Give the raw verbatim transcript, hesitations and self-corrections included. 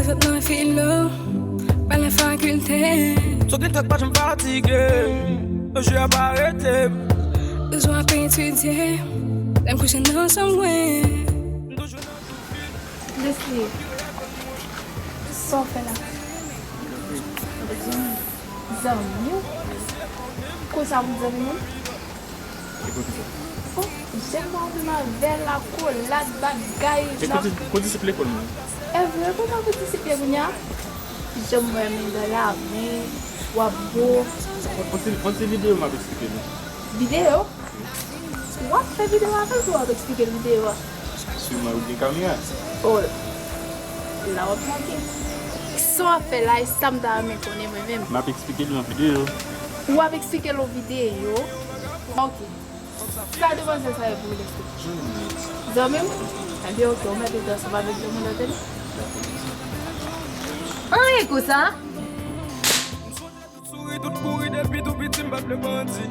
Zòt nan filo, pa nan fakilte. Sot gen tan pa janm fatige. Nan je a pa rete. Bezwen ap etidye. Lè m kouche nan chanm mwen. Leslie, sa w fè la? Zanmi w? Konsa pou zanmi w? E poukisa? Oh, jèn mwen anvi m avè l, akolad, bagay. E kondisip lekòl mwen. E vre, konsa kondisip ye kounye a? Jèn mwen renmen dan lamen, w ap bo. On ti, on ti videyo m ap eksplike nou. Videyo? W ap fè videyo avè l pou w ap eksplike l videyo a? Siman ou gen kamera. Oh, la w ap make. Sa w ap fè la, e sa m ta renmen konnen mwen menm. M ap eksplike l nan videyo. Ou ap eksplike l nan videyo? Ok. Sa demwazèl sa ye pou ou, Leslie? Zanmi m? Ebyen, ok, ou mèt rete ansanm avèk zanmi w la, tande? Anyen konsa? Tout souri, tout kouri, depi tou piti m pa t vle grandi.